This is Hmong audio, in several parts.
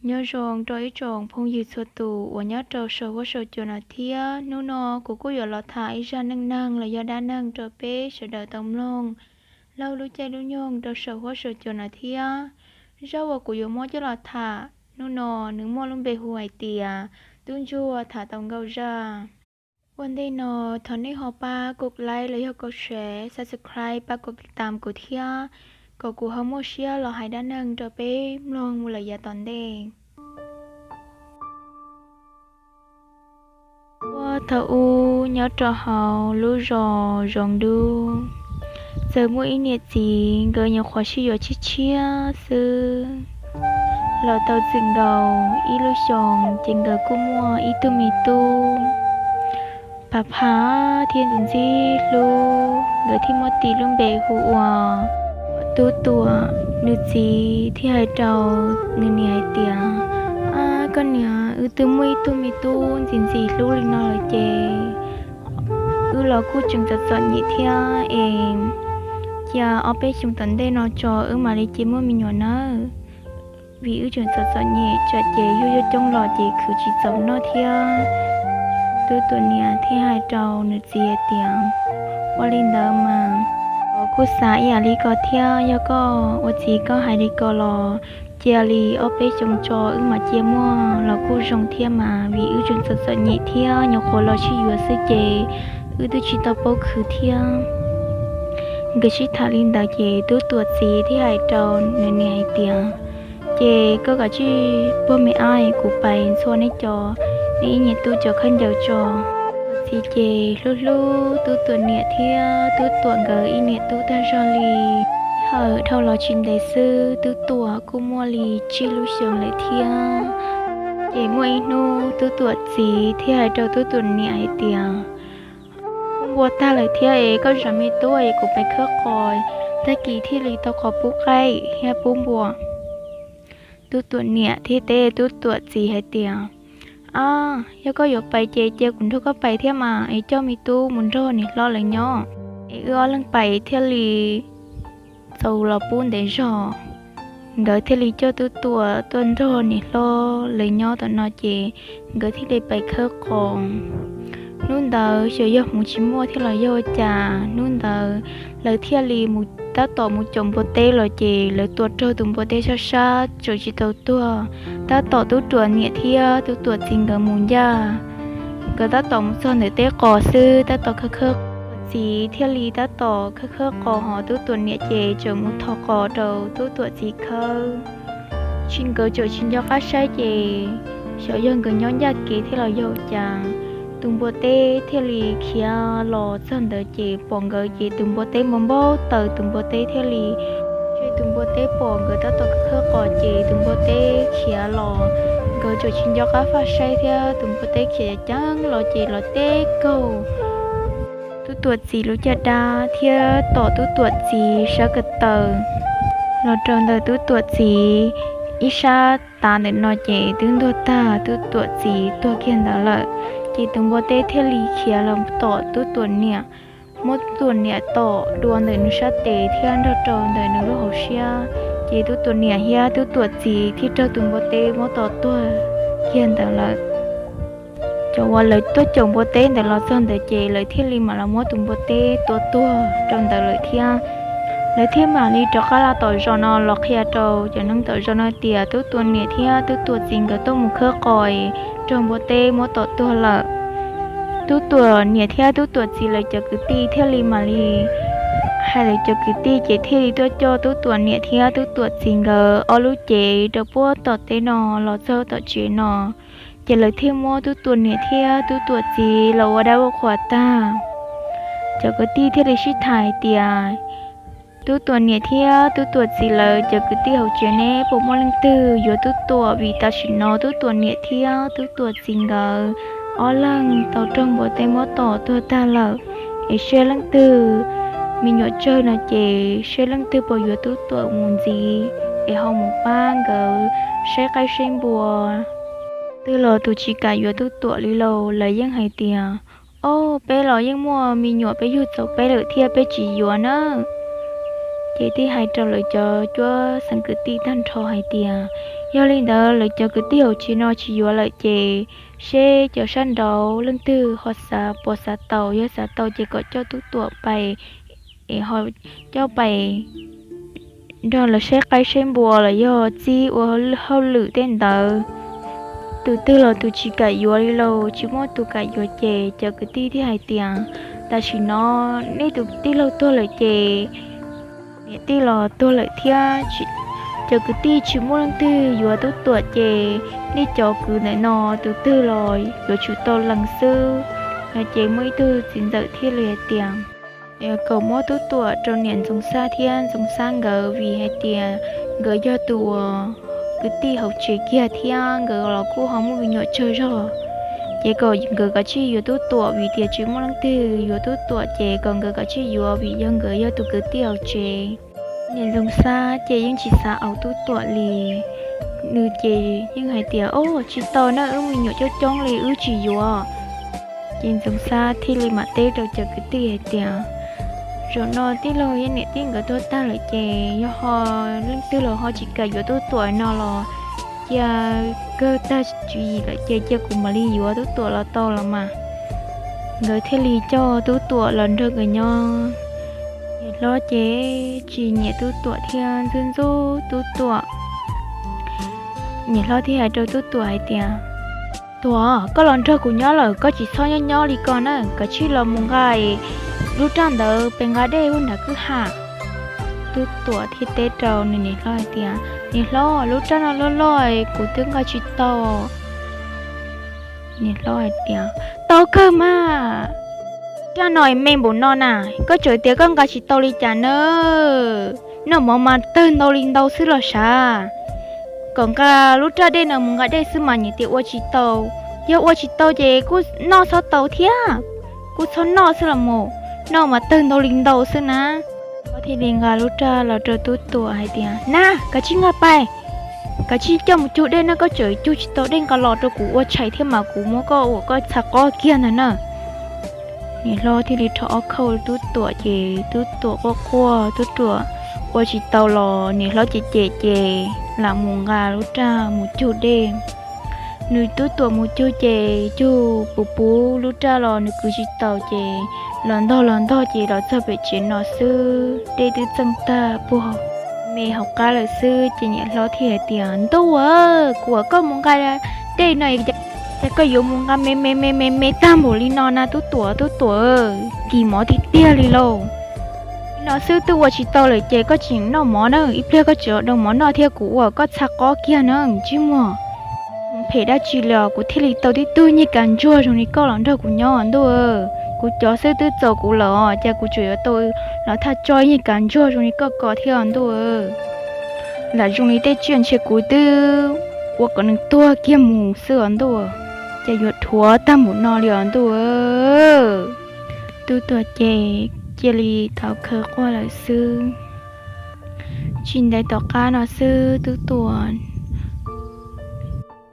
Nyob zoo rau ib tsoom phooj ywg txhua tus uas nyob rau saum huab saum cua no thiab. Hnub no kuv kuj yuav los tham ib zaj neej neeg los yog dab neeg rau peb sawv daws tau mloog. Laug lub caij lub nyoog rau saum huab saum cua no thiab. Zaj uas kuv yuav muab coj los tham hnub no, nws muaj lub npe hu hais tias Tub Ntsuag Tham Tau Nkauj Zaj. Ua ntej no, thov nej ho pab kuv like los yog kuv share, subscribe, pab kuv tiv tam kuv thiab, kom kuv ho muaj siab los hais dab neeg rau peb mloog mus lawm yav tom ntej. Puag thaum ub nyob rau hauv lub zos Zoov Dub, txawm muaj ib niam txiv, nkawd nyuam qhuav sib yuav tshiab tshiab xwb. Los tau txwm nkaus ib lub xyoos ces nkawd kuj muaj ib tug me tub. Phav phav thiab ntxim ntxim hlub, nkawd thiaj muab tis lub npe hu ua Tub Tuam. Nws txiv thiaj hais rau nws niam hais tias, Ab, koj niam, wb twb muaj ib tug me tub ntxim ntxim hlub li no lawm ces wb los kuj tseem txom txom nyem thiab es cia ob peb xyoos tom ntej no tso wb mam li cia muaj me nyuam nawb, vim wb tseem txom txom nyem, tsam ces yug yuav coob los ces khwv tsis txaus noj thiab. Tub Tuam niam thiaj hais rau nws txiv hais tias, Ua li ntawd mas, kuv kuj xav ib yam li ko thiab, yog koj ua txiv koj hais li ko los cia li ob peb xyoos tso wb mam cia muaj los kuj zoo thiab mas, vim wb tseem txom txom nyem thiab nyuam qhuav los sib yuav xwb ces wb twb tsis tau paub khwv thiab. Nkawd sib tham li ntawd ces Tub Tuam txiv thiaj hais rau nws niam hais tias, Ces koj kav tsij puag me ab, kuv pais ntxhua neb cov, neb ib niam tub cov khaub ncaws tso. Txiv ces hlub hlub Tub Tuam niam thiab Tub Tuam nkawd ib niam tub tag zog li. Hawm dhau los tsis ntev xwb, Tub Tuam kuj muaj li tsib lub xyoos lawm thiab. Ces muaj ib hnub Tub Tuam txiv thiaj hais rau Tub Tuam niam hais tias, Pub npua tag lawm thiab es koj zam me tub es kuv pais khawb qos, tag kis thiaj li tau qhov pub qaib thiab pub npua. Tub Tuam niam thiaj teb Tub Tuam txiv hais tias, Ab, yog koj yuav pais ces cia kuv nrog koj pais thiab mas, es coj me tub mus nrog niam hlob lawv nyob, es wb ob leeg pais thiaj li txaus los pub ntev zog. Nkawd thiaj li coj Tub Tuam tuaj nrog niam hlob lawv nyob tom no ces nkawd thiaj li pais khawb qos. Hnub ntawd xyov yog hmoov tsis muaj thiab los yog ua cas, hnub ntawd lawv thiaj li mus, tab tom mus caum npua teb los ces lawv tua raug tus npua teb sab sab tseem tsis tau tuag. Tab tom Tub Tuam niam thiab Tub Tuam txiv nkawd mus ncaj, nkawd tab tom mus txog ntawm teb qos xwb, tab tom khawb khawb, txiv thiaj li tab tom khawb khawb qos, ho Tub Tuam niam ces tseem mus thov qos rau Tub Tuam txiv khawb. Tsis, nkawd tseem tsis nco qab saib ces xyov yog nkawd nyob ncaj kev thiab los yog cas, tus npua teb thiaj li khiav los txog ntawd ces pom nkawd ces tus npua teb npau npau taws, tus npua teb thiaj li, ces tus npua teb pom nkawd tab tom khawb qos ces tus npua teb khiav los. Nkawd tseem tsis nco qab faj saib thiab, tus npua teb khiav ceev los ces los teb kaug Tub Tuam txiv lub caj dab thiab tom Tub Tuam txiv sab ko taw, los rau ntawm Tub Tuam txiv ib sab tav ntawm no ces twb ntuag tag, Tub Tuam txiv tuag kiag ntawd lawm. Ces tus npua teb thiaj li khiav los tom Tub Tuam niam, muab Tub Tuam niam tom dua ntawm nws sab tes thiab nrog rau ntawm nws lub hauv siab. Ces Tub Tuam niam thiab Tub Tuam txiv thiaj raug tus npua teb muab tom tuag kiag ntawd lawm. Cov uas lawv tuaj caum npua teb ntawd los txog ntawd ces lawv thiaj li mam los muab tus npua teb tua tuag rau ntawd lawm thiab. Lawv thiaj mam li rov qab los tom zos no los qhia rau cov neeg tom zos no tias Tub Tuam niam thiab Tub Tuam txiv nkawd tuaj mus khawb qos, raug npua teb muab tom tuag lawm. Tub Tuam niam thiab Tub Tuam txiv lawv cov kwv tij thiaj li mam li hais lawv cov kwv tij ces thiaj li tuaj coj Tub Tuam niam thiab Tub Tuam txiv nkawd ob lub cev rau puag tom teb no los txog tom tsev no. Ces lawv thiaj muab Tub Tuam niam thiab Tub Tuam txiv los ua dab ua qhuas tag. Cov kwv tij thiaj li sib tham hais tias, Tub Tuam niam thiab Tub Tuam txiv lawv cov kwv tij hauv tsev ne, puas muaj leej twg yuav Tub Tuam? Vim tam sim no Tub Tuam niam thiab Tub Tuam txiv nkawd ob leeg tau raug npua teb muab tom tuag tag lawm. Es seb leej twg me nyuam tsawg no ces seb leej twg puas yuav Tub Tuam mus ntxiv es ho mus pab nkawd saib qaib saib npua. Twb los tus tsis kam yuav Tub Tuam li lauj, lawv yeej hais tias, Ob, peb los yeej muaj me nyuam peb yug txaus peb lawm thiab, peb tsis yuav na. Ces thiaj hais rau lawv cov cuab xeem kwv tij tag nrho hais tias, Yog li ntawd lawv cov kwv tij hauv tsev no tsis yuav lawm ces seb cov sab nraud leej twg ho xav puas xav tau, yog xav tau ces kom coj Tub Tuam pais es ho coj pais nrog lawv saib qaib saib npua los yog txib ua hauj lwm tej ntawd. Tus twg los tus tsis kam yuav li lauj, tsis muaj tus kam yuav ces cov kwv tij thiaj hais tias, tam sim no nej tus tij laug tuag lawm ces niam tij los tuag lawm thiab, cov kwv tij tsis muaj leej twg yuav Tub Tuam ces nej cov kwv ntawm no tus twg los yuav tsum tau lees xwb no. Ces muaj ib tug txiv ntxawm thiaj li hais tias, kom muab Tub Tuam rau niam Ntxoov Xab thiab Ntxoov Xab nkawd vim hais tias nkawd yog tus uas kwv tij hauv tsev kiag thiab nkawd los kuj ho muaj me nyuam tsawg zog. Ces kom nkawd kav tsij yuav Tub Tuam vim tias tsis muaj leej twg yuav Tub Tuam ces kom nkawd kav tsij yuav vim yog nkawd yog tus kwv tij hauv tsev. Niam Ntxoov Xab ces yeej tsis xav aus Tub Tuam li. Nws ces yeej hais tias, o, tsis tau na, wb me nyuam coob coob li wb tsis yuav. Ces Ntxoov Xab thiaj li mam teb rau cov kwv tij hais tias, zaum no tij laug thiab niam tij nkawd tuag tag lawm ces yog ho leej twg los ho tsis kam yuav Tub Tuam no los cia kawg tag tswv yim lawm ces cia kuv mam li yuav Tub Tuam los tau los mas. Nkawd thiaj li coj Tub Tuam los nrog nkawd nyob. Niam hlob ces tsis nyiam Tub Tuam thiab ntxub ntxub Tub Tuam. Niam hlob thiaj hais rau Tub Tuam hais tias, Tuam, koj los nrog kuv nyob lawm koj tsis txhob nyob nyob li ko na, kav tsij los mus nqa lub raj ntawd pes nqa dej ua nram kwj ha. Tub Tuam thiaj teb rau nws niam hlob hais tias, niam hlob, lub raj no loj loj kuv twb nqa tsis tau. Niam hlob hais tias, tau kawg mas, raj no me npaum no na, koj tseem tias koj nqa tsis tau li cas na. Noj mov mas tawg ntau li ntau xwb los sav, kom nqa lub raj dej no mus nqa dej xwb mas niam tias ua tsis tau. Yog ua tsis tau ces kuj noj txhob tau thiab, kuj txhob noj xwb los mus, noj mas tawg ntau li ntau xwb na. Thiaj li nqa lub raj los rau Tub Tuam hais tias, na, kav tsij nqa pais, kav tsij coj mus cug dej na, koj tseem cug tsis tau dej nqa los rau kuv ua tshais thiab mas kuv muab koj ua koj txha qob kiag ntag na. Niam hlob thiaj li rho ob khauj Tub Tuam ces Tub Tuam quaj quaj, Tub Tuam ua tsis tau los niam hlob cem cem ces lam mus nqa lub raj mus cug dej. Nws Tub Tuam mus cug ces cug puv puv lub raj los nws kwv tsis tau ces los ntog los ntog ces los txog pem tsev no xwb dej twb txeej tag puag me hauv qab lawm xwb ces niam hlob thiaj hais tias, ntuj aw, kuv uas koj mus nqa dej no, cas koj yuav mus nqa me me me me me tag npaum li no na Tub Tuam, Tub Tuam, kis mov tiag tiag li lauj. Li no xwb twb ua tsis tau lawm ces koj tseem noj mov na, ib pliag koj tseem dau mov noj thiab kuv ua koj txha qob kiag na ntsej muag. Mus phem dab tsi li os, kuv thiaj li tau tib tug nyiag kav ntsuag zoo li koj los nrog kuv nyob ntuj. Kuv cov xwb twb txaus kuv lawm os, cas kuv tseem yuav tau los thaj tsoj nyiag kav ntsuag zoo li koj ko thiab os ntuj. Lam zoo li tej tsiaj ntshe kuv twb ua kom nws tuag kiag mus xwb os ntuj, ces yuav dhuav tag mus no li os ntuj. Tub Tuam ces cia li tau khaws quaj lawm xwb. Tsis ntev tom qab no xwb Tub Tuam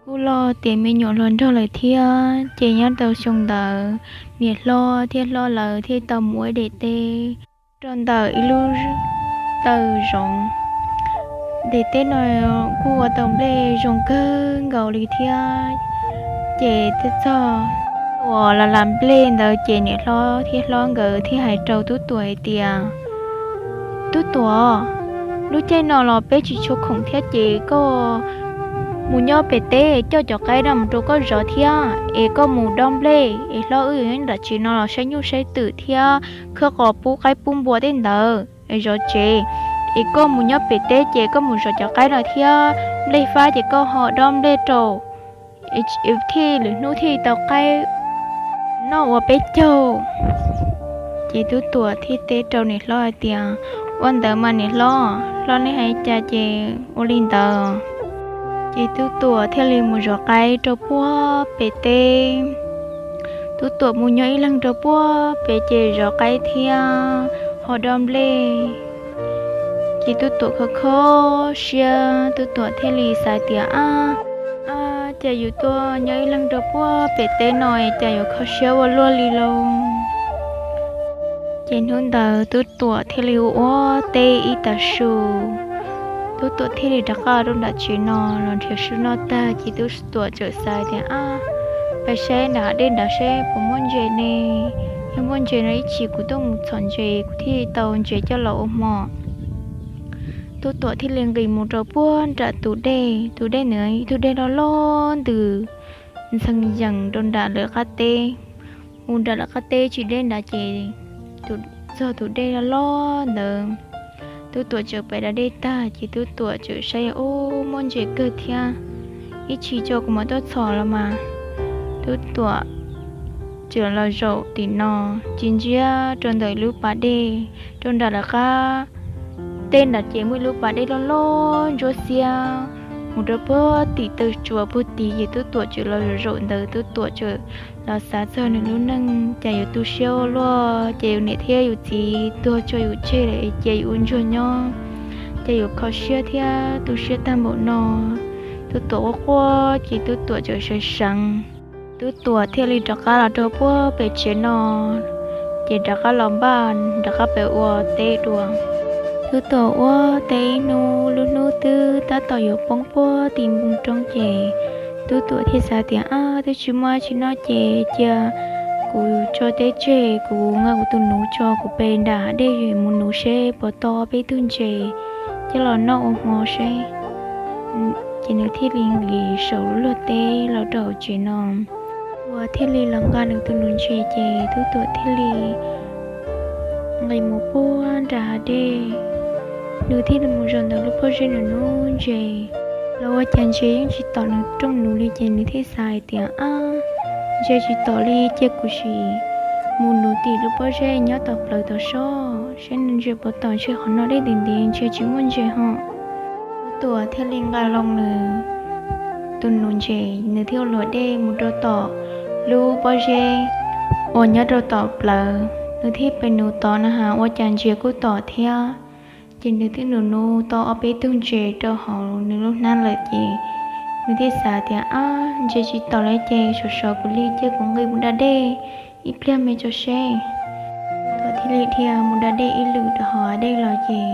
kuj loj tiav me nyuam hluas nraug lawm thiab, ces nyob rau xyoo ntawd niam hlob thiab hlob lawv thiaj tau mus ua dej teb rau ntawm ib lub taw zoov. Dej teb no kuj ua tau nplej zoo kawg nkaus li thiab. Ces txog uas las las nplej ntawd ces niam hlob thiab hlob nkawd thiaj hais rau Tub Tuam hais tias, Tub Tuam, lub caij no los peb tsis tshua khoom thiab ces koj mus nyob pem teb coj cov qaib no mus rau koj zov thiab es koj mus dob nplej es hlob wb nram tsev no los saib nyuj saib twm thiab khawb qos pub qaib pub npua tej ntawd es zov tsev. Es koj mus nyob pem teb ces koj mus zov cov qaib no thiab nplej fab ces koj ho dob nplej rau, thiaj lwm hnub thiaj tau qaib noj ua peb caug. Ces Tub Tuam thiaj teb rau niam hlob hais tias, ua ntawd mas niam hlob, hlob nej hais cas ces ua li ntawd. Ces Tub Tuam thiaj li mus zov qaib rau puag pem teb. Tub Tuam mus nyob ib leeg rau puag pem ces zov qaib thiab ho dob nplej. Ces Tub Tuam kho kho siab, Tub Tuam thiaj li xav tias, ab, ab, cas yus tuaj nyob ib leeg rau puag pem teb no es cas yuav kho siab ua luaj li lauj. Ces hnub ntawd Tub Tuam thiaj li ua ua teb ib tag su. Tub Tuam thiaj li rov qab rau nram tsev no los nrhiav su noj tag ces Tub Tuam txawm xav tias, Ab, pais saib nram dej nrad seb puas muaj ntses ne. Yog muaj ntses no ib chim kuv tuaj mus txhom ntses kuv thiaj tau ntses coj los ua hmo. Tub Tuam thiaj li nqis mus rau puag nram tus dej, tus dej ntawd ib tug dej loj loj ntws ntxhee yees rau nram lawv qab teb. Mus nram lawv qab teb tsis deb nrad ces txog tus dej loj loj ntawd. Tub Tuam txawm pais da dej tag ces Tub Tuam txawm saib, Ub, muaj ntses kawg thiab, ib chim tso kuv mam tuaj txhom los mas. Tub Tuam txawm los zaum tim no, ntsia ntsia rau ntawm lub pas dej, rau nram lawv qab teb nrad ces muaj ib lub pas dej loj loj ntsuab xiab mus rau puag tim taw tsua puag tid ces Tub Tuam txawm los zaum zaum ntawd. Tub Tuam txawm los xav txog nws lub neej, cas yuav tu siab ua luaj, ces yus niam thiab yus txiv tuag tso yus tseg lawm ces yus ua ntsuag nyob, ces yus kho siab thiab tu siab tag npaum no. Tub Tuam quaj quaj ces Tub Tuam txawm sawv seev. Tub Tuam thiaj li rov qab los rau puag pem tsev no, ces rov qab los npaj rov qab pem ua teb dua. Tub Tuam ua teb ib hnub, lub hnub twb tab tom yuav poob puag tim npoo roob ces Tub Tuam thiaj xav tias, Ab, twb tsis muaj dab tsi noj ces cia kuv tso teb tseg, kuv nqa kuv tus nuv tso kuv pem nram dej mus nuv seb puas tau peb tug ntses coj los noj ua hmo seb. Ces nws thiaj li nqis saum lub luag teb los rau hauv tsev no. Tub Tuam thiaj li los nqa nws tus nuv ntses ces Tub Tuam thiaj li nqis mus puag nram hav dej. Nws thiaj li mus zaum ntawm lub pob zeb nws nuv ntses, los ua cas ntses yeej tsis tom nws rooj nuv li ces nws thiaj xav hais tias, Ab, ntses tsis tom li, cia kuv sim mus nuv tim lub pob zeb nyob tom plawv tom sob seb nws ntses puas tom, ntshe qhov no dej ntev ntev ntshe tsis muaj ntses ho. Tub Tuam thiaj li nqa loo nws tus nuv ntses, nws thiaj ua luam dej mus rau tom lub pob zeb uas nyob rau tom plawv, nws thiaj pem nuv tod na has ua cas ntses kuj tom thiab. Ces nws twb nuv nuv tau ob peb tug ntses rau hauv nws lub hnab lawm ces nws thiaj xav tias, Ab, ntses tsis tom li ces sov sov kuv li, cia kuv nqis mus da dej ib pliag me tso seb. Tub Tuam thiaj li dhia mus da dej ib lwm rau hauv hav dej los ces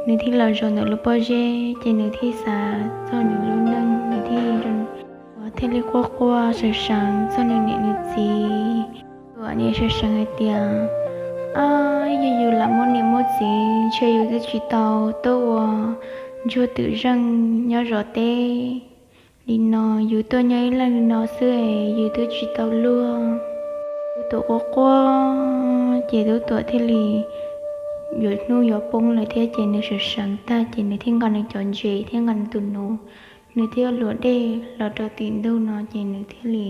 nws thiaj los zaum ntawm lub pob zeb ces nws thiaj xav txog nws lub neej, nws thiaj, Tub Tuam thiaj li quaj quaj sawv seev txog nws niam nws txiv. Tub Tuam niaj sawv seev hais tias, Ab, yog yus lam muaj niam muaj txiv ntshe yus twb tsis tau tuaj ua ntsuag twm zeej nyob zov teb li no, yus tuaj nyob ib leeg li no xwb es yus twb tsis tau luag. Tub Tuam quaj quaj ces Tub Tuam thiaj li yuav hnub yuav poob lawm thiab ces nws sawv seev tag ces nws thiaj nqa nws cov ntses thiab nqa nws tus nuv, nws thiaj ua luam dej los rau tim ntug no ces nws thiaj li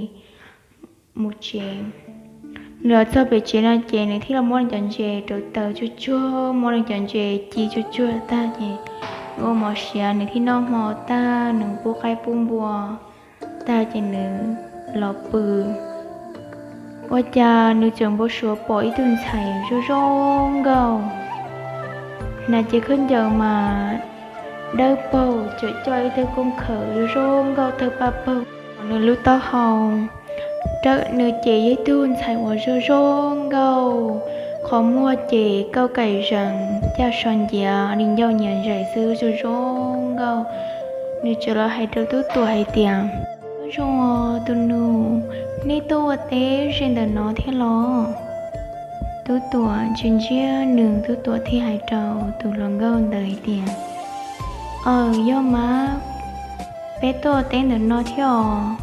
mus tsev. Nws los txog pem tsev no ces nws thiaj los muab nws cov ntses rauv taws tsuag tsuag, muab nws cov ntses ci tsuag tsuag tag ces nws ua mov siav, nws thiaj noj hmo tag, nws pub qaib pub npua tag ces nws los pw. Ua cas nws tseem npau suav pom ib tug ntxhais zoo zoo nkauj, hnav cev khaub ncaws mas dawb paug, tseem coj ib tug koob khawm zoo zoo nkauj tawg paj paug nws lub taub hau. Nws ces yog ib tug ntxhais uas zoo zoo nkauj, qhov muag ces kauj kaim zees, caj so nciav li ncauj nyias zais xwb, zoo zoo nkauj. Nws txawm los hais rau Tub Tuam hais tias, Nyob zoo os tus nus, nej tuaj ua teb ze ntawm no thiab los? Tub Tuam ntsia ntsia nws, Tub Tuam thiaj hais rau tus hluas nkauj ntawd hais tias, Aws, yog mas, peb tuaj ua teb ntawm no thiab os.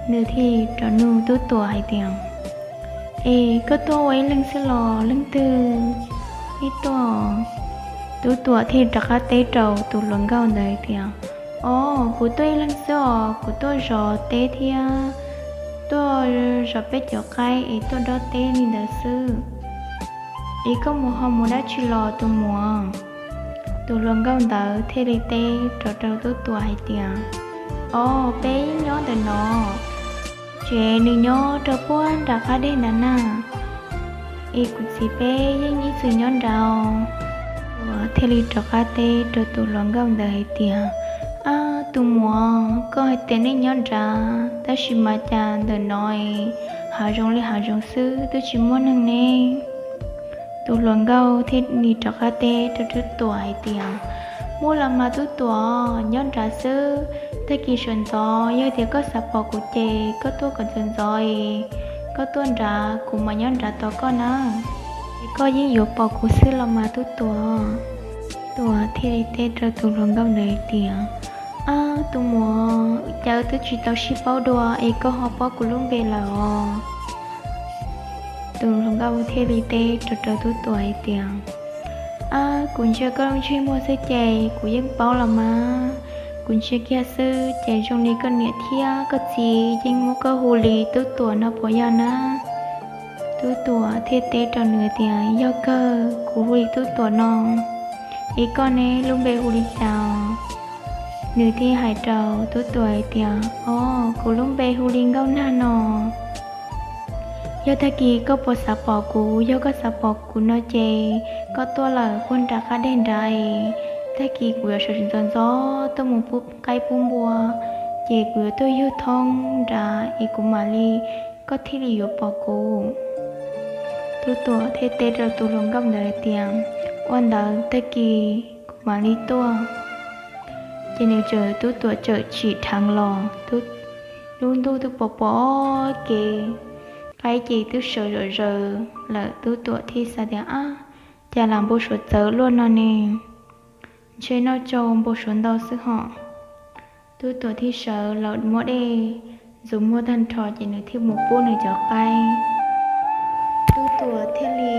Nws thiaj rov nug Tub Tuam hais tias, Es koj tuaj ua ib leeg xwb los leej twg ib tuaj? Tub Tuam thiaj rov qab teb rau tus hluas nkauj ntawd hais tias, Os, kuv tuaj ib leeg xwb os, kuv tuaj zov teb thiab tuaj zov peb cov qaib es tuaj dob teb li ntawd xwb. Es koj mus ho mus dab tsi los tus muam? Tus hluas nkauj ntawd thiaj li teb rov rau Tub Tuam hais tias, Os, peb nyob ntawm no, tsev nws nyob rau puag nram qab deg ntawd na, es kuv txiv peb yeej ib txwm nyob nrad. Tuam thiaj li rov qab teb rau tus hluas nkauj ntawd hais tias, Ab, tus muam, koj hais tias nej nyob nrad tab sis mas cas ntawm no hav zoov li hav zoov xwb twb tsis muaj neeg ne? Tus hluas nkauj thiaj li rov qab teb rau Tub Tuam hais tias, Muaj los mas Tub Tuam, nyob nrad xwb, tag kis sawv ntxov yog tias koj xav pom kuv ces koj tuaj kom ntxov ntxov es koj tuaj nrad, kuv mam nyob nrad tos koj na. Es koj yeej yuav pom kuv xwb los mas Tub Tuam? Tub Tuam thiaj li teb rau tus hluas nkauj ntawd hais tias, Ab tus muam, cas wb twb tsis tau sib paub dua es koj ho paub kuv lub npe lawm os? Tus hluas nkauj thiaj li teb rau rau Tub Tuam hais tias, Ab, kuv ntsia koj lub ntsej muag xwb ces kuv yeej paub los mas. Kuv ntsia kiag xwb ces zoo li koj niam thiab koj txiv yeej muab koj hu li Tub Tuam no puas yog na? Tub Tuam thiaj teb rau nws tias, Yog kawg, kuv hu li Tub Tuam no. Es koj ne, lub npe hu li cas? Nws thiaj hais rau Tub Tuam hais tias, Os, kuv lub npe hu li Nkauj Nag no. Yog tag kis koj puas xav pom kuv? Yog koj xav pom kuv no ces koj tuaj lawm puag nram qab dej nrad es tag kis kuv yuav sawv ntxov ntxov tuaj mus pub qaib pub npua, ces kuv yuav tuaj yug thoob nrad es kuv mam li, koj thiaj li yuav pom kuv. Tub Tuam thiaj teb rau tus hluas nkauj ntawd hais tias, Ua ntawd tag kis kuv mam li tuaj. Ces nws txawm, Tub Tuam txawm tsim dheev los, lub ntuj twb pos pom kev, qaib ces twb sawv zom zaws lawm. Tub Tuam thiaj xav tias, Ab, cas lam npau suav txawv luaj no ne, ntshe noj tsau npau suav ntau xwb hos. Tub Tuam thiaj sawv los muab dej ntxuav muag tag nrho ces nws thiaj mus pub nws cov qaib. Tub Tuam thiaj li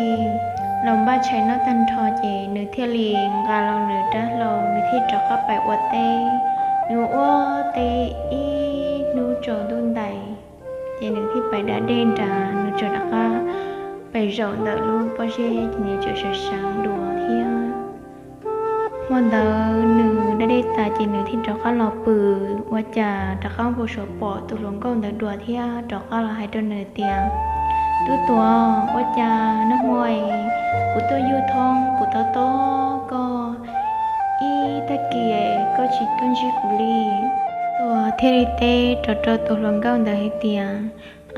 los npaj tshais noj tag nrho ces nws thiaj li nqa los nws rab hlau, nws thiaj rov qab pais ua teb. Nws ua teb ib hnub tsaus ntuj ntais, ces nws thiaj pais da dej nrad, nws txawm rov qab pais zaum ntawm lub pob zeb ces nws txawm sawv seev dua thiab. Hmo ntawd nws da dej tas ces nws thiaj rov qab los pw, ua cas rov qab npau suav pom tus hluas nkauj ntawd dua thiab rov qab los hais rau nws tias, Tub Tuam, ua cas nag hmo es kuv tuaj yug thoob kuv tos tos koj ib tag kis koj tsis tuaj ntsib kuv li? Tuam thiaj li teb rov rau tus hluas nkauj ntawd hais tias,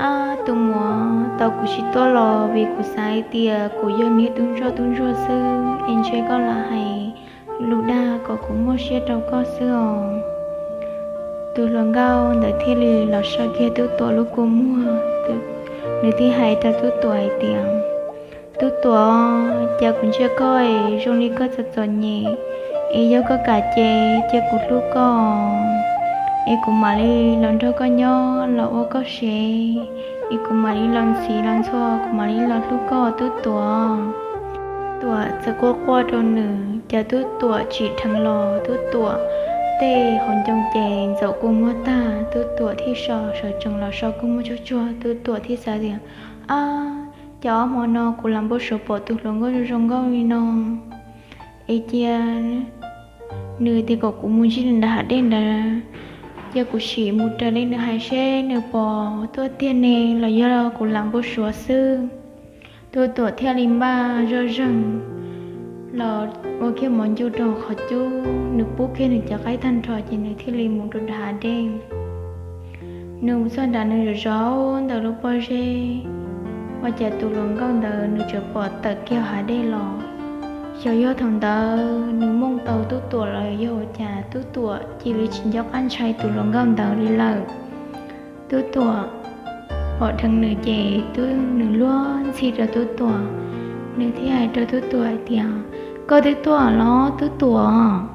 Ab tus muam, tau kuv tsis tuaj los vim kuv xav hais tias kuv yog niag tub ntsuag tub ntsuag xwb es ntshe koj lam hais lus dag kom kuv muaj siab rau koj xwb os. Tus hluas nkauj ntawd thiaj li los so kiag Tub Tuam lub kua muag, nws thiaj hais rau Tub Tuam hais tias, Tub Tuam, cas kuv ntsia koj es zoo li koj txom txom nyem, es yog koj kam ces cia kuv hlub koj, es kuv mam li los nrog koj nyob los ua koj sev, es kuv mam li los ntxiv los ntxhua, kuv mam li los hlub koj Tub Tuam. Tuam txawm quaj quaj rau nws, cas Tub Tuam tsim dheev los, Tub Tuam tej hauv ncoo ces ntxaum kua muag tag, Tub Tuam thiaj so sawv tsees los so kua muag tsuag tsuag, Tub Tuam thiaj xav tias, Ab, cas ob hmo no kuv lam npau suav pom tus hluas nkauj zoo zoo nkauj li no, es cia nws tias kom kuv mus ntsib nws nram hav dej ntawd, cia kuv sim mus raws li nws hais seb nws puas tuaj tiag ne los yog kuv lam npau suav xwb. Tub Tuam thiaj li npaj zoj zeeg los ua kiag mov ncu rau qhov cub, nws pub kiag nws cov qaib tag nrho ces nws thiaj li mus rau nram hav dej. Nws mus txog nrad nws zaum zov ntawm lub pob zeb, ua cas tus hluas nkauj ntawd nws tseem pom tawm kiag hav dej los. Xyov yog thaum ntawd nws mooj tau Tub Tuam los yog ua cas Tub Tuam cia li tsis nco qab ntshai tus hluas nkauj ntawd li lawm. Tub Tuam pom dheev nws ces tub nws luag ntxhi rau Tub Tuam, nws thiaj hais rau Tub Tuam hais tias, Koj twb tuaj los Tub Tuam?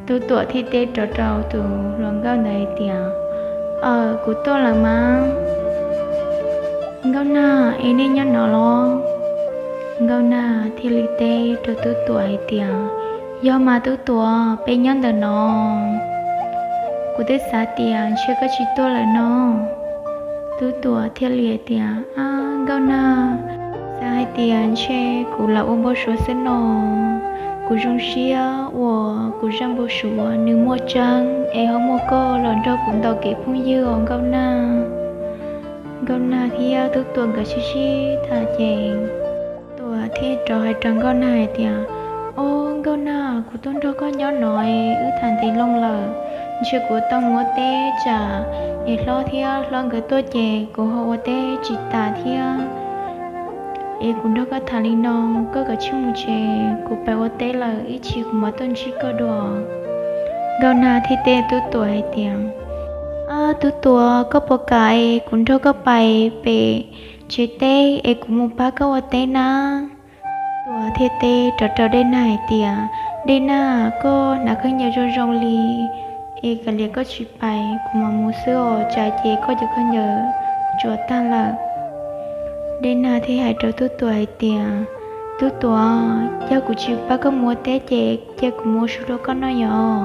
Tub Tuam thiaj teb rov rau tus hluas nkauj ntawd hais tias, Aw, kuv tuaj lawm mas. Nkauj Nag, es nej nyob no los? Nkauj Nag thiaj li teb rau Tub Tuam hais tias, Yog mas Tub Tuam, peb nyob ntawm no. Kuv twb xav tias ntshe koj tsis tuaj lawm no. Tub Tuam thiaj li hais tias, Ab Nkauj Nag, xav hais tias ntshe kuv lam ua npau suav xwb no. Kuv zoo siab uas kuv zaj npau suav nws muaj tseeb es ho muaj koj los nrog kuv ntaus kev phooj ywg os Nkauj Nag. Nkauj Nag thiab Tub Tuam nkawd sib sib tham ces Tuam thiaj rov hais rau Nkauj Nag hais tias, Ob Nkauj Nag, kuv tuaj nrog koj nyob no es wb tham ntev loo lawm, ntshe kuv tau mus ua teb tsam es hlob thiab hlob nkawd tuaj ces kuv ho ua teb tsis tas thiab. es kuv nrog koj tham li no, koj kav tsij mus tsev, kuv pais ua teb lawm ib chim kuv mam tuaj ntsib koj dua. Nkauj Nag thiaj teb Tub Tuam hais tias, Ab Tub Tuam, koj puas kam es kuv nrog koj pais pem tsev teb es kuv mus pab koj ua teb na? Tub Tuam thiaj teb rov rau Dej Nag hais tias, Dej Nag, koj hnav khaub ncaws zoo zoo li es kav liam koj tsis pais, kuv mam mus xwb os, tsam ces koj cov khaub ncaws tsuas tag lawm. Dej Nag thiaj hais rau Tub Tuam hais tias, Tub Tuam, yog kuv tsis pab koj mus ua teb ces cia kuv mus ua su rau koj noj yom.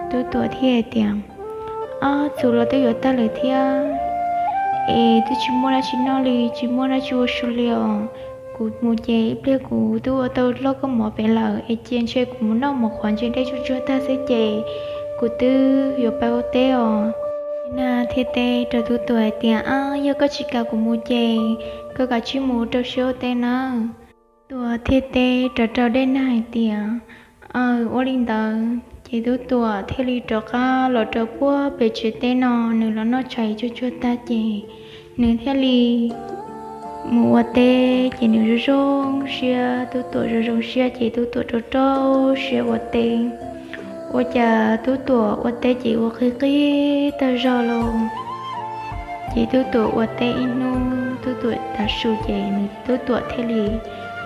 Tub Tuam thiaj hais tias, Ab, txhuv los twb yuav tag lawm thiab es twb tsis muaj dab tsi noj li, tsis muaj dab tsi ua su li os. Kuv mus ces ib pliag kuv twb ua tau lauj kaub mov pem lawm es cia ntshe kuv mus noj mov qhuav ntse dej tsuag tsuag tag xwb ces kuv twb yuav pais ua teb os. Dej Nag thiaj teb rau Tub Tuam hais tias, Ab, yog koj tsis kam kuv mus ces koj kav tsij mus rau siab ua teb nawb. Tub Tuam thiaj teb rov rau Dej Nag hais tias, Aw, ua li ntawd. Ces Tub Tuam thiaj li rov qab los rau puag pem tsev teb no, nws los noj tshais tsuag tsuag tag ces nws thiaj li mus ua teb ces nws zoo zoo siab, Tub Tuam zoo zoo siab ces Tub Tuam rau rau siab ua teb. Ua cas Tub Tuam ua teb ces ua qig qig tag zog lauj. Ces Tub Tuam ua teb ib hnub, Tub Tuam tav su ces nws Tub Tuam thiaj li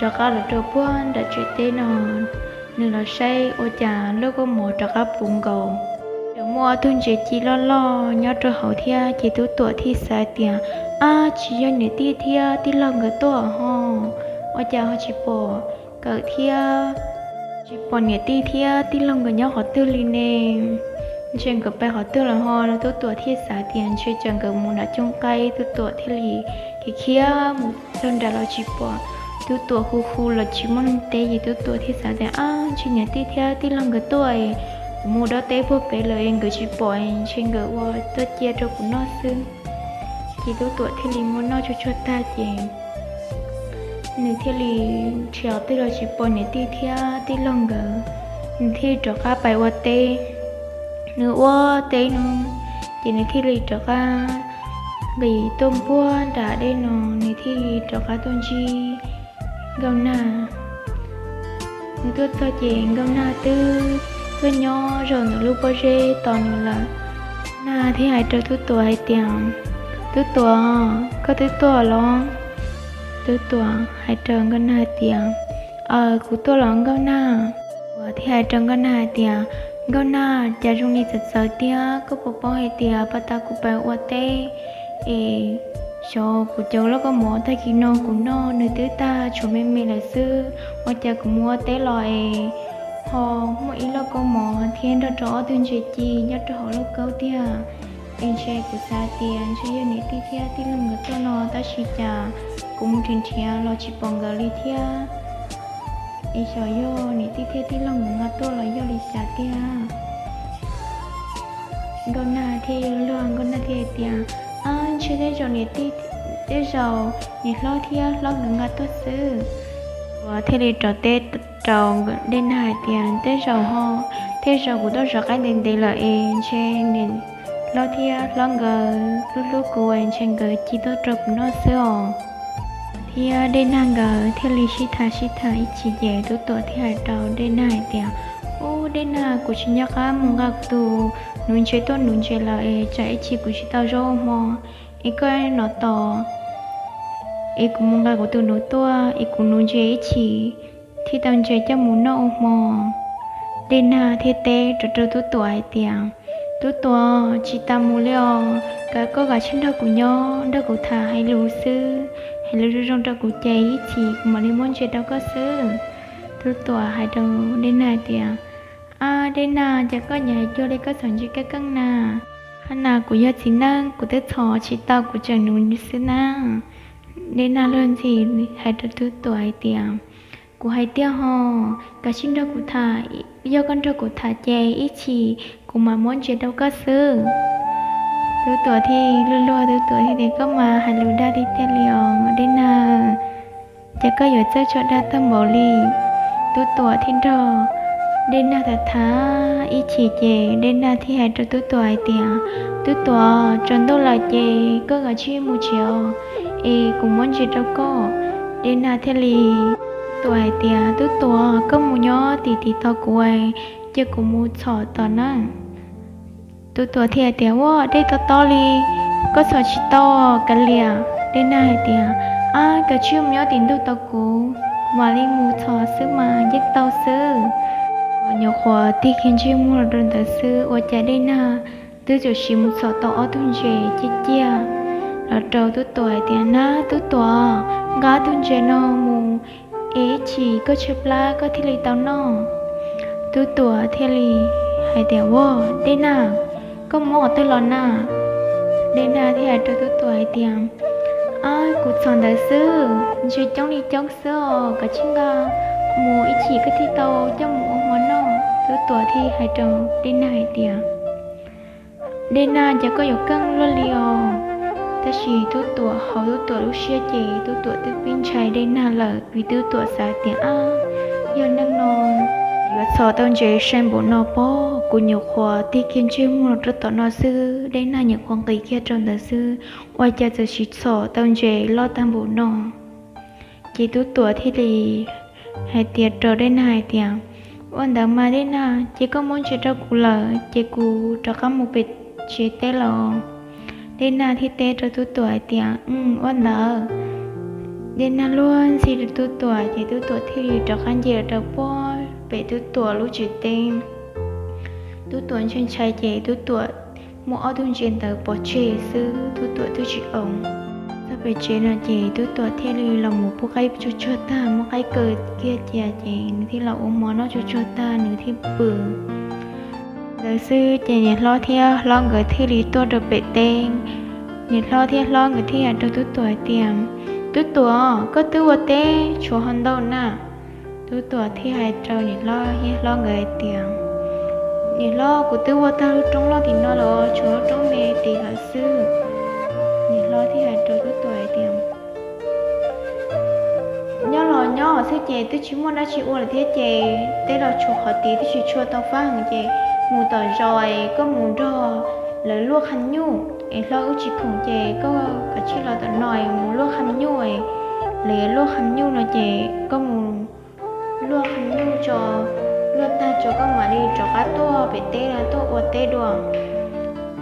rov qab los rau puag nram tsev teb no. Nws los saib ua cas lauj kaub mov rov qab puv nkaus, tseem muaj ob tug ntses ci loj loj nyob rau hauv thiab. Ces Tub Tuam thiaj xav tias, Ab, tsis yog niam tij thiab tij laug nkawd tuaj ho, ua cas ho tsis pom nkawd thiab, tsis pom niam tij thiab tij laug nkawd nyob qhov twg li ne? Ntshe nkawd pais qhov twg lawm ho. Tub Tuam thiaj xav tias ntshe tsam nkawd mus nram cooj qaib. Tub Tuam thiaj li khiav khiav mus txog nram los tsis pom. Tub Tuam hu hu los tsis muaj leej teb ces Tub Tuam thiaj xav tias, Ab, ntshe niam tij thiab tij laug nkawd tuaj es kuv mus dob teb puag pem lawm es nkawd tsis pom es ntshe nkawd ua tuaj cia rau kuv noj xwb. Ces Tub Tuam thiaj li muab noj tsuag tsuag tag ces nws thiaj li nrhiav qhov twg los tsis pom niam tij thiab tij laug nkawd. Nws thiaj li rov qab pais ua teb. Nws ua teb no ces nws thiaj li rov qab nqis tuaj npuab nram dej no, nws thiaj li rov qab tuaj ntsib Nkauj Nag. Nws tuaj txog ces Nkauj Nag twb tuaj nyob zaum ntawm lub pob zeb tos nws lawm. Nag thiaj hais rau Tub Tuam hais tias, Tub Tuam, koj twb tuaj los? Tub Tuam hais rau Nkauj Nag hais tias, Aw, kuv tuaj los Nkauj Nag. Tuam thiaj hais rau Nkauj Nag hais tias, Nkauj Nag, cas zoo li txawv txawv tiag, koj puas paub hais tias pas tas kuv pais ua teb es xyov kuv cov lauj kaub mov tag kis no kuv noj nws twb tag tshuav me me lawm xwb, ua cas kuv mus ua teb los es ho muaj ib lauj kaub mov thiab nrog rau ob tug ntses ci nyob rau hauv lauj kaub tiag. Es ntshe kuv xav tias ntshe yog niam tij thiab tij laug nkawd tuaj no tab sis cas kuv mus nrhiav nrhiav los tsis pom nkawd li thiab. Es xyov yog niam tij thiab tij laug nkawd nqa tuaj los yog li cas tiag. Nkauj Nag thiaj luag, Nkauj Nag thiaj hais tias, Ab, ntshe tej zaum niam tij, tej zaum niam hlob thiab hlob nkawd nqa tuaj xwb. Tuam thiaj li rov teb rau Dej Nag hais tias, Tej zaum ho, tej zaum kuv tuaj zov qaib ntev ntev lawm es ntshe niam hlob thiab hlob nkawd hlub hlub kuv es ntshe nkawd ci tuaj rau kuv noj xwb os. Thiab Dej Nag nkawd thiaj li sib tham sib tham ib chim ces Tub Tuam thiaj hais rau Dej Nag hais tias, Ub Dej Nag, kuv tsis nco qab mus nqa kuv tus nuv ntses tuaj nuv ntses lawm es tsam ib chim kuv tsis tau zaub ua hmo es koj nov tos es kuv mus nqa kuv tus nuv tuaj es kuv nuv ntses ib chim thiaj tau ntses coj mus noj ua hmo. Dej Nag thiaj teb rov rau Tub Tuam hais tias, Tub Tuam, tsis tas mus li os, koj kav tsij nrog kuv nyob, nrog kuv tham hais lus xwb, hais lus zoo zoo rau kuv ces ib chim kuv mam li muab ntses rau koj xwb. Tub Tuam hais rau Dej Nag hais tias, Ab Dej Nag, cas koj nyiam hais cuag li koj txhom ntses keej keej na? Hab na kuv yog txiv neej kuv twb txhom tsis tau, kuv tseem nuv xwb na. Dej Nag luag ntxhi hais rau Tub Tuam hais tias, Kuv hais tiag ho, kav tsij nrog kuv tham, yog koj nrog kuv tham ces ib chim kuv mam muab ntses rau koj xwb. Tub Tuam thiaj luag luag, Tub Tuam thiaj tias, Koj mas hais lus dag tiag tiag li os Dej Nag, ces koj yuav txawj tso dag tag npaum li. Tub Tuam thiaj nrog Dej Nag tham tham ib chim ces Dej Nag thiaj hais rau Tub Tuam hais tias, Tub Tuam, tsaus ntuj lawm ces koj kav tsij mus tsev os, es kuv muab ntses rau koj. Dej Nag thiaj li, Tub Tuam hais tias, Tub Tuam, koj mus nyob tim tim tos kuv, cia kuv mus txhom tom nawb. Tub Tuam thiaj hais tias, Ua, dej tob tob li, koj txhom tsis tau kav liam. Dej Nag hais tias, Ab, koj cia li mus nyob tim ntug tos kuv, kuv mam li mus txhom xwb mas yeej tau xwb. Nyuam qhuav tig kiag ntsej muag los rau ntawd xwb ua cas Dej Nag twb txawm sim mus txhom tau ob tug ntses ciaj ciaj los rau Tub Tuam hais tias, Nab, Tub Tuam, nqa ob tug ntses no mus ev ib chim koj tshaib plab koj thiaj li tau noj. Tub Tuam thiaj li hais tias, Ua, Dej Nag, koj muab qhov twg los na? Dej Nag thiaj hais rau Tub Tuam hais tias, Ab, kuv txhom ntawd xwb, ntses coob li coob xwb os, koj cia li nqa mus ib chim koj thiaj tau coj mus ua hmo noj. Tub Tuam thiaj hais rau Dej Nag hais tias, Dej Nag, cas koj yuav keej luaj li os? Tab sis Tub Tuam hauv Tub Tuam lub siab ces Tub Tuam twb pib ntshai Dej Nag lawm vim Tub Tuam xav tias, Ab, yog neeg no yuav txhom tau ntses sai npaum no pob, kuv nyuam qhuav tig kiag ntsej muag rau tom no xwb, Dej Nag nyuam qhuav nqis kiag rau ntawd xwb, ua cas txawm sim txhom tau ntses loj tag npaum no? Ces Tub Tuam thiaj li hais tias rau Dej Nag hais tias, Ua ntawd mas Dej Nag, ces koj muab ntses rau kuv lawm ces kuv rov qab mus pem tsev teb los. Dej Nag thiaj teb rau Tub Tuam hais tias, Ua ntawd. Dej Nag luag ntxhi rau Tub Tuam ces Tub Tuam thiaj li rov qab nce los rau puag pem Tub Tuam lub tsev teb. Tub Tuam ntshai ntshai ces Tub Tuam muab ob tug ntses ntawd pov tseg xwb, Tub Tuam twb tsis oos. Txog pem tsev no ces Tub Tuam thiaj li los mus pub qaib tsuag tsuag tag, muab qaib kaw kiag cia ces nws thiaj los ua hmo noj tsuag tsuag tag nws thiaj pw. Ntawd xwb ces niam hlob thiab hlob nkawd thiaj li tuaj rau pem teb. Niam hlob thiab hlob nkawd thiaj hais rau Tub Tuam hais tias, Tub Tuam, koj twb ua teb tshuav ho ntau na? Tub Tuam thiaj hais rau niam hlob thiab hlob nkawd hais tias, Niam hlob, kuv twb ua tag lub roob loj tim no los tshuav lub roob me tim lawm xwb. Niam hlob thiaj hais rau Tub Tuam hais tias, Nyob los nyob xwb ces twb tsis muaj dab tsi ua lawm thiab ces teb los tshuav qhov tid twb tsis tshua tau fab heev ces mus tom zos es koj mus nrog lawv luaj qha nyuj es hlob wb tsis khoom ces koj kav tsij los tom no es mus luaj qha nyuj es lawv luaj qha nyuj no ces koj mus luaj qha nyuj tso, luaj tag tso koj mam li rov qab tuaj pem teb no tuaj ua teb dua.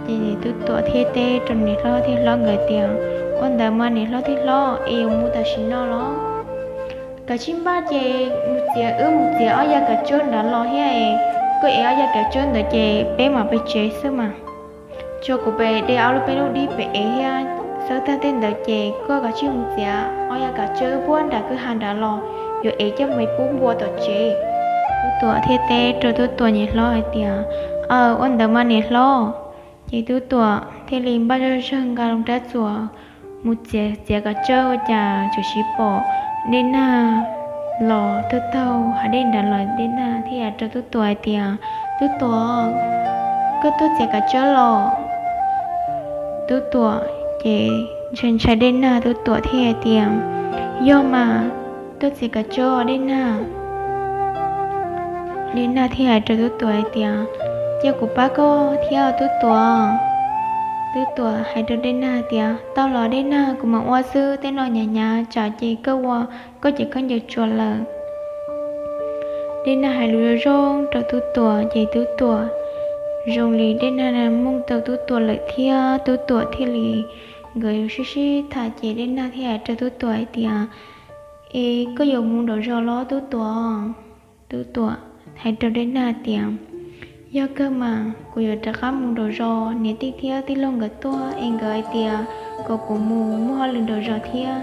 Ces Tub Tuam thiaj teb rau niam hlob thiab hlob nkawd tias, Ua ntawd mas niam hlob thiab hlob, es yuav mus tam sim no los? Kav tsij npaj ces mus txiav, wb mus txiav ob yav kav tsawb nrad los thiab es, koj ev ob yav kav tsawb ntawd ces peb mam pem tsev xwb mas. Tso kuv pem de ob lub peb lub dib pem ev thiab, xawb tag tej ntawd ces koj kav tsij mus txiav ob yav kav tsawb puag nram kwj ha nrad los, yuav ev coj mus pub npua tom tsev. Tub Tuam thiaj teb rau Tub Tuam niam hlob hais tias, Aw, ua ntawd mas niam hlob. Ces Tub Tuam thiaj li npaj zoj zawg nqa loo rab txuas mus txiav, txiav kav tsawb ua cas txawm sim pom Dej Nag los taug taug hav dej nrad los. Dej Nag thiaj hais rau Tub Tuam hais tias, Tub Tuam, koj tuaj txiav kav tsawb los? Tub Tuam ces ntshai ntshai Dej Nag, Tub Tuam thiaj hais tias, Yog mas, tuaj txiav kav tsawb Dej Nag. Dej Nag thiaj hais rau Tub Tuam hais tias, Cia kuv pab koj thiab Tub Tuam. Tub Tuam hais rau Dej Nag tias, Tau los Dej Nag, kuv mam ua xwb, tej no hnyav hnyav tsam ces koj ua koj ces khaub ncaws tsuas lawm. Dej Nag hais lus zoo zoo rau Tub Tuam ces Tub Tuam, zoo li Dej Nag mooj tau Tub Tuam lawm thiab Tub Tuam thiaj li, nkawd sib sib tham ces Dej Nag thiaj hais rau Tub Tuam hais tias, Es koj yuav mus nraum zos los Tub Tuam? Tub Tuam hais rau Dej Nag tias, Yog kawg mas kuv yuav rov qab mus nraum zos, niam tij thiab tij laug nkawd tuaj es nkawd hais tias kom kuv mus muaj hauj lwm nraum zos thiab,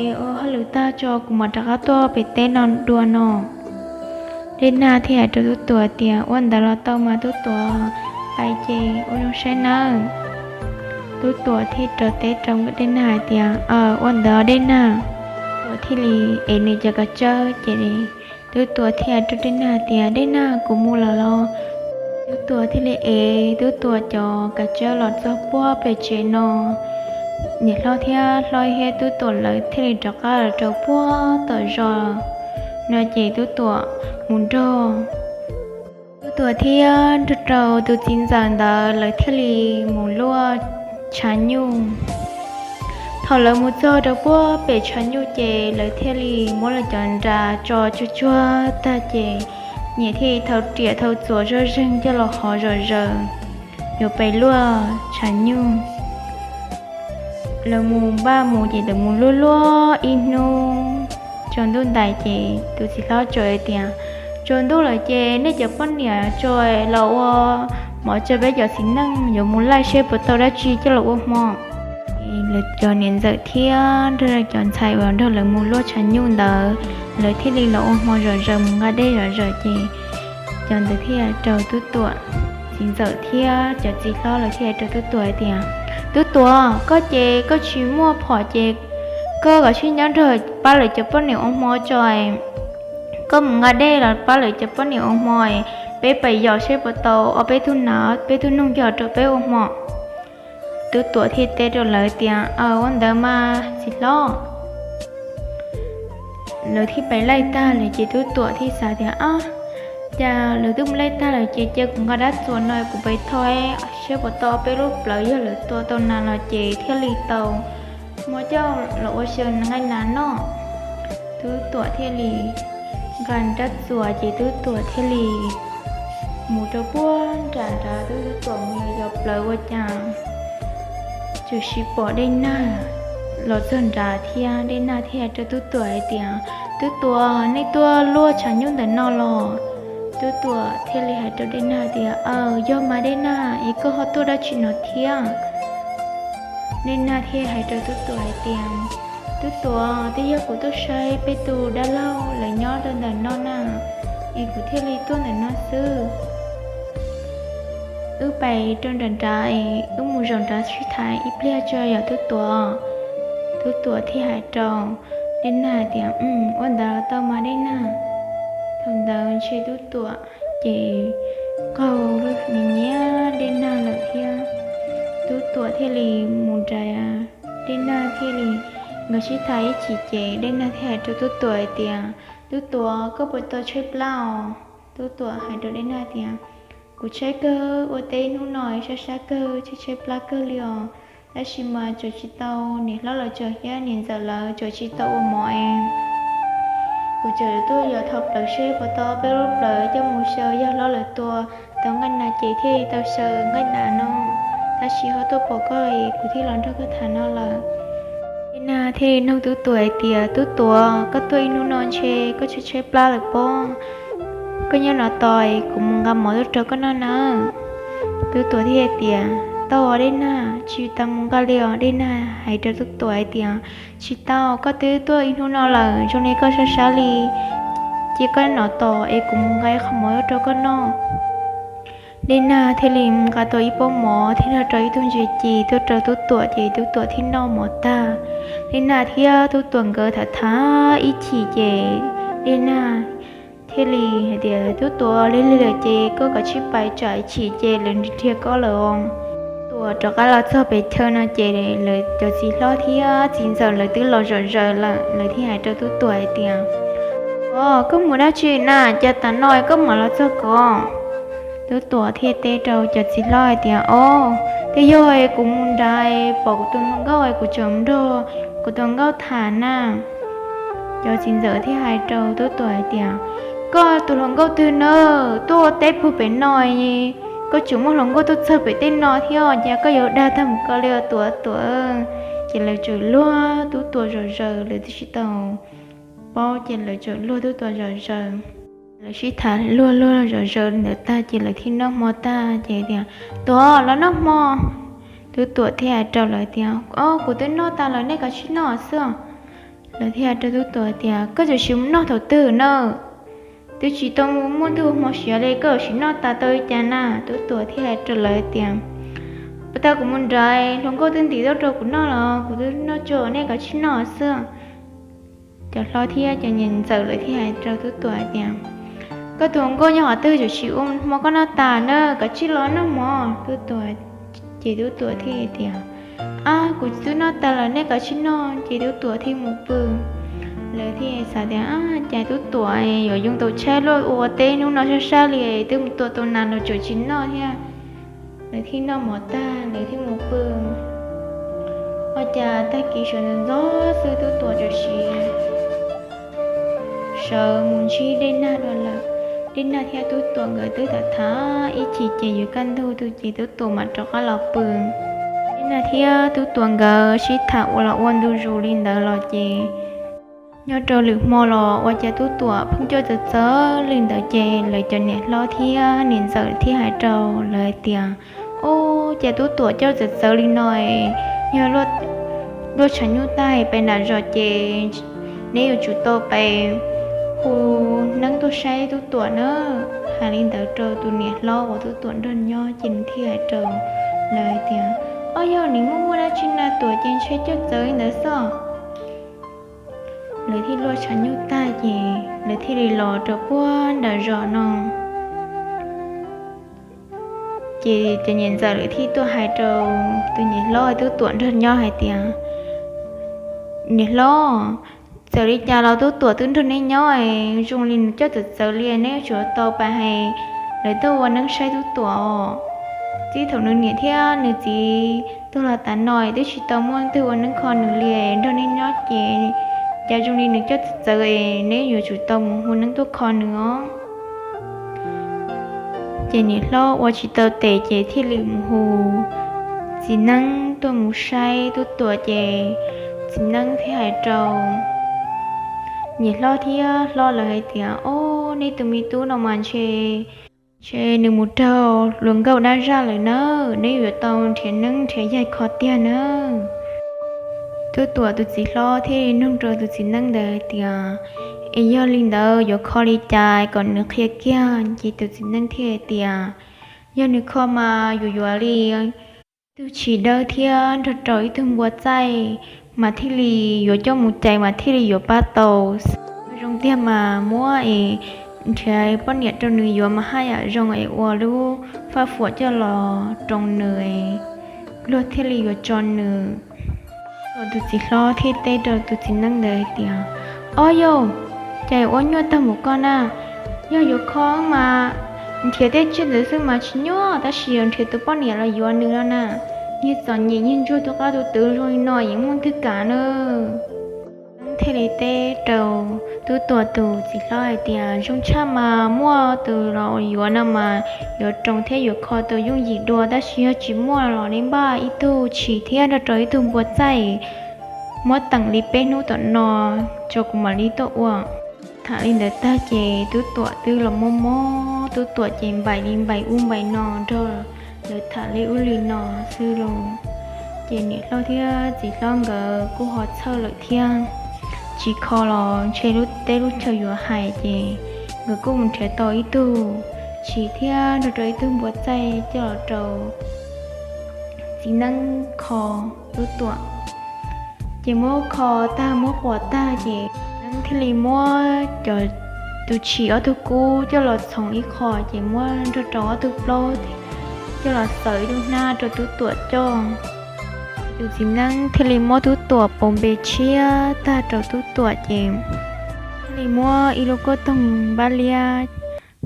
es ua hauj lwm tag tso kuv mam rov qab tuaj pem teb no dua no. Dej Nag thiaj hais rau Tub Tuam tias, Ua ntawd los tau mas Tub Tuam, pais ces ua zoo saib nawb. Tub Tuam thiaj rov teb rau Dej Nag hais tias, Aw, ua ntawd Dej Nag. Tuam thiaj li ev nws cov kav tsawb ces Tub Tuam thiaj hais rau Dej Nag tias, Dej Nag, kuv mus lawm los. Tub Tuam thiaj li ev Tub Tuam cov kav tsawb los txog puag pem tsev no, niam hlob thiab hlob thiab Tub Tuam lawv thiaj li rov qab los rau puag tom zos no ces Tub Tuam mus nrog, Tub Tuam thiaj nrog rau tus txiv ntxawm ntawd lawv thiaj li mus luaj tshav nyuj. Thaum lawv mus txog rau puag pem tshav nyuj ces lawv thiaj li muab lawv cov nra tso tsuag tsuag tag ces nyias thiaj li thau riam thau txuas zoj zeeg coj los hov zom zaws yuav pem luaj tshav nyuj. Lawv mus npaj mus ces lawv mus luaj luaj ib hnub, tsaus ntuj ntais ces tus txiv hlob tso hais tias, tsaus ntuj lawm ces nej cov poj niam tso los ua mov tso, peb cov txiv neej yuav mus laij seb puas tau dab tsi coj los ua hmo. Lawv cov niam ntxawm thiab nrog cov ntxhais uas nrog lawv mus luaj tshav nyuj ntawd, lawv thiaj li los ua hmo zom zaws mus nqa dej zom zaws ces cov ntawd thiaj rau tub tuam, txiv ntxawm thiab cov txiv hlob lawv thiaj rau tub tuam hais tias, tub tuam, koj ces koj tsis muaj phom ces koj kav tsij nyob nrog pab lawv cov poj niam ua hmo tso, koj mus nqa dej los pab lawv cov poj niam ua hmo, peb pais yos seb puas tau ob peb tug nas peb tug noog coj rau peb ua hmo. Tub tuam thiaj teb rau lawv tias, aw, ua ntawd mas txiv hlob. Lawv thiaj pais laij tag lawm ces tub tuam thiaj xav tias, ab, cas lawv twb mus laij tag lawm ces cia kuv nqa dab txuas no kuv pais thov seb puas tau peb lub plawv, yog lawv tua tau nas los ces thiaj li tau muab coj los ua xyaw nqaij nas noj. Tub tuam thiaj li nqa dab txuas ces tub tuam thiaj li mus rau puag nram nrad, tub tuam mus yos plawv ua cas tsuas sis pom dej nag los txog nrad thiab. Dej nag thiaj hais rau tub tuam hais tias, tub tuam, nej tuaj luaj tshav nyuj ntawm no los? Tub tuam thiaj li hais rau dej nag tias, aw, yog mas dej nag, es koj ho tuaj dab tsi no thiab? Dej nag thiaj hais rau tub tuam hais tias, tub tuam, twb yog kuv tuaj saib peb tus dab laug lawv nyob rau ntawm no na, es kuv thiaj li tuaj ntawm no xwb. Wb pais rau nram nrad es wb mus zaum nrad sib tham ib pliag tso yom tub tuam. Tub tuam thiaj hais rau dej nag tias, ua ntawd los tau mas dej nag. Thaum ntawd ntshe tub tuam ces qaug lub me nyiab dej nag lawm thiab. Tub tuam thiaj li mus nrad, dej nag thiaj li, nkawd sib tham ib chim ces dej nag thiaj hais rau tub tuam hais tias, tub tuam, koj puas tau tshaib plab os? Tub tuam hais rau dej nag tias, kuv tshaib kawg, ua teb hnub no sab sab kawg, tshaib tshaib plab kawg li os. Tab sis mas tsuas tsis tau niam hlob lawv tso thiab niam ntxawm lawv tsuas tsis tau ua mov es kuv tseem tuaj yos thov plawv seb puas tau peb lub plawv coj mus xyaw, yog hlob lawv tua tau nqaij nas ces thiaj li tau xyaw nqaij nas no. Tab sis ho tuaj pom koj es kuv thiaj los nrog koj tham no lawm. Dej nag thiaj li nug tub tuam hais tias, tub tuam, koj tuaj ib hnub no ntshe koj tshaib tshaib plab lawm pob, koj nyob no tos es kuv mus nqa mov tuaj rau koj noj nawb. Tub tuam thiaj tias, tau os dej nag, tsis tas mus nqa li os. Dej nag hais rau tub tuam hais tias, tsis tau, koj twb tuaj ib hnub no lawm zoo li koj sab sab li, cia koj no tos es kuv mus nqa qho mov tuaj rau koj noj. Dej nag thiaj li mus nqa tau ib pob mov thiab nrog rau ib tug ntses ci tuaj rau tub tuam ces tub tuam thiaj noj mov tag. Dej nag thiab tub tuam nkawd tham tham ib chim ces dej nag thiaj li hais tias, tub tuam, lig lig lawm ces koj kav tsij pais tsam ib chim ces lawv nrhiav koj lawm os. Tuam rov qab los txog pem chaw no ces lawv cov txiv hlob thiab txiv ntxawm lawv twb los zom zaws lawm, lawv thiaj hais rau tub tuam hais tias, o, koj mus dab tsi na, cas tam no koj mam los txog ko? Tub tuam thiaj teb rau cov txiv hlob hais tias, o, twb yog kuv mus nrad pom kuv tus hluas nkauj es kuv tseem nrog kuv tus hluas nkauj tham na. Cov txiv ntxawm thiaj hais rau tub tuam hais tias, koj tus hluas nkauj twg na, tuaj ua teb puag pem no, koj tseem muaj hluas nkauj tuaj txog pem tej no thiab, cas koj yuav dag tag mus ko li os tuam tuam. Ces lawv tseem luag tub tuam zom zaws, lawv twb tsis tau paub ces lawv tseem luag tub tuam zom zaws. Lawv sib tham luag luag zom zaws ntawd tag ces lawv thiaj noj hmo tag ces tias, tuam, los noj hmo. Tub tuam thiaj hais rau lawv tias, o, kuv twb noj tas lawm, nej kav tsij noj xwb. Lawv thiaj hais rau tub tuam tias, koj tseem sim mus noj thaum twg na? Twb tsis tau muaj ntuj hmo siav li koj sim noj tas tau li cas na? Tub tuam thiaj hais rau lawv tias, puas tau kuv mus nrad, hluas nkauj twb ntim tuaj rau kuv noj los kuv twb noj tso, nej kav tsij noj xwb. Cov hlob thiab cov niam ntxawm lawv thiaj hais rau tub tuam hais tias, koj tus hluas nkauj nyob qhov twg tseem sim ua hmo koj noj tas na, kav tsij los noj hmo. Tub tuam, ces tub tuam thiaj tias, ab, kuv twb noj tas lawm, nej kav tsij noj. Ces tub tuam thiaj mus pw. Lawv thiaj xav tias, ab, cas tub tuam yuav yoo tau tshaib luaj ua teb hnub no sab sab li, twb mus tua tau nas los tseem tsis noj thiab. Lawv thiaj noj mov tag lawv thiaj mus pw. Ua cas tag kis sawv ntxov xwb Tub Tuam txawm sawv mus ntsib Dej Nag dua lawm. Dej Nag thiab Tub Tuam nkawd twb tham tham ib chim ces yuav kaj ntug twb ces Tub Tuam mam rov qab los pw. Dej Nag thiab Tub Tuam nkawd sib tham ua los ua ntu zus li ntawd los ces nyob rau lwm hmo los ua cas Tub Tuam pheej coj txawv txawv li ntawd ces lawv cov niam hlob thiab niam ntxawm thiaj hais rau lawv hais tias, Ub, cas Tub Tuam coj txawv txawv li no, yog luaj tshav nyuj tag pais nram zos ces neb yuav tsum tau pais hu neeb tuaj saib Tub Tuam na. Hais li ntawd rau tus niam hlob uas Tub Tuam nrog nyob ces nws thiaj hais rau lawv hais tias, Ob, yog nws muaj muaj dab tsi na Tuam ces ntshe coj txawv li ntawd xwb. Lawv thiaj luaj tshav nyuj tag ces lawv thiaj li los rau puag nram zos no. Ces cov niam ntxawm lawv thiaj tuaj hais rau tus niam hlob Tub Tuam nrog nyob hais tias, Niam hlob, txawm li cas los Tub Tuam twb nrog neb nyob, zoo li nws coj txawv txawv li, neb yuav tsum tau pais hais lawv tuaj ua neeb saib Tub Tuam os. Txij thaum nws niam thiab nws txiv tuag los tas no twb tsis tau muaj leej twg ua neeb kho nws li, nrog neb nyob ces cas zoo li nws coj txawv txawv, neb yuav tsum tau mus hu neeb tuaj kho nws os. Ces niam hlob ua tsis tau tes ces thiaj li mus hu txiv neeb tuaj mus saib Tub Tuam ces txiv neeb thiaj hais rau niam hlob thiab hlob lawv hais tias, Ob, neb tus me tub no mas ntshe, ntshe nws mus raug luag nkauj dab zaj lawm na, neb yuav tau nrhiav neeb nrhiav yaig kho tiag na. Tub Tuam tus txiv hlob thiaj li nug rau tus txiv neeb ntawd hais tias, Es yog li ntawd yuav kho li cas kom nws qhia kiag? Ces tus txiv neeb thiaj hais tias, Yog nws kho mas yuav yuav li ib tug tshis dawb thiab nrog rau ib tug npua txaij, mas thiaj li yuav coj mus cais mas thiaj li yuav pab tau. Zoo tiag mas muab es nrhiav poj niam rau nws yuav mas haj yam zoo es ua lub faj fuam coj los roos nws, luag thiaj li yuav tso nws. Tus txiv hlob thiaj teb rau tus txiv neeb ntawd hais tias, Ob yau, cas ua nyuaj tag mus koj na? Yog yuav kho mas nrhiav tej tsiaj ntawd xwb mas tsis nyuaj, tab sis yog nrhiav tus poj niam los yuav nws no na, niag txom nyem niag ntsuag tus qab tus twv zoo li no yeej muaj twg kam na. Neeb thiaj li teb rau Tub Tuam tus txiv hlob hais tias, Zoo tshaj mas muaj tus los yuav no mas yuav roos thiab yuav kho tau yooj yim dua, tab sis yog tsis muaj los neb npaj ib tug tshis thiab nrog rau ib tug npua txaij, muab teem li peb hnub tom no tso kuv mam li tuaj ua. Tham li ntawd tag ces Tub Tuam twb los mob mob, Tub Tuam ces npaim li npaim ub npaim no nrog lawv tham li ub li no xwb los. Ces niam hlob thiab txiv hlob nkawd kuj ho txhawj lawm thiab, tsis kho los ntshe lub teb lub chaw yuav hais, ces nkawd kuj mus nrhiav tau ib tug tshis thiab nrog rau ib tug npua txaij coj los rau txiv neeb kho Tub Tuam. Ces muab kho tag muab quas tag ces neeb thiaj li muab cov tus tshis ob tug kub coj los txhoov ib qho ces muab nrog rau ob tug plaub coj los xaws ib lub hnab rau Tub Tuam coj. Tus txiv neeb thiaj li muab Tub Tuam pauv npe tshiab tag rau Tub Tuam ces thiaj li muab ib lub kauj toog npab liab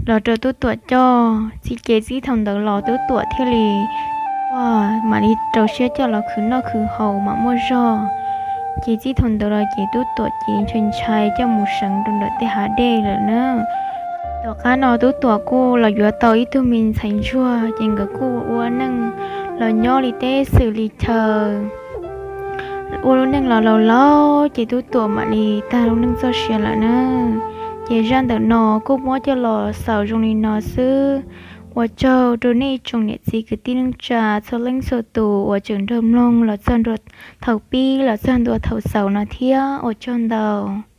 los rau Tub Tuam coj. Txij ces txij thaum ntawd los Tub Tuam thiaj li ua mam li rau siab coj los khwv noj khwv haus mam muaj zog. Ces txij thaum ntawd los ces Tub Tuam ces ntshai ntshai coj mus seev rau ntawm tej hav dej lawm na. Tom qab no Tub Tuam kuj los yuav tau ib tug me ntxhais ntsuag ces nkawd kuj ua neej los nyob li teb xwm li chaw, ua lub neej los laus laus ces Tub Tuam mam li tag lub neej txoj sia lawm na. Ces zaj ntawm no kuj muab coj los xaus zoo li no xwb. Ua tsaug rau nej tsoom niam txiv kwv tij neej tsa txhua leej txhua tus uas tseem nrog mloog los txog ntua thaum pib los txog ntua thaum xaus no thiab ua tsaug ntau.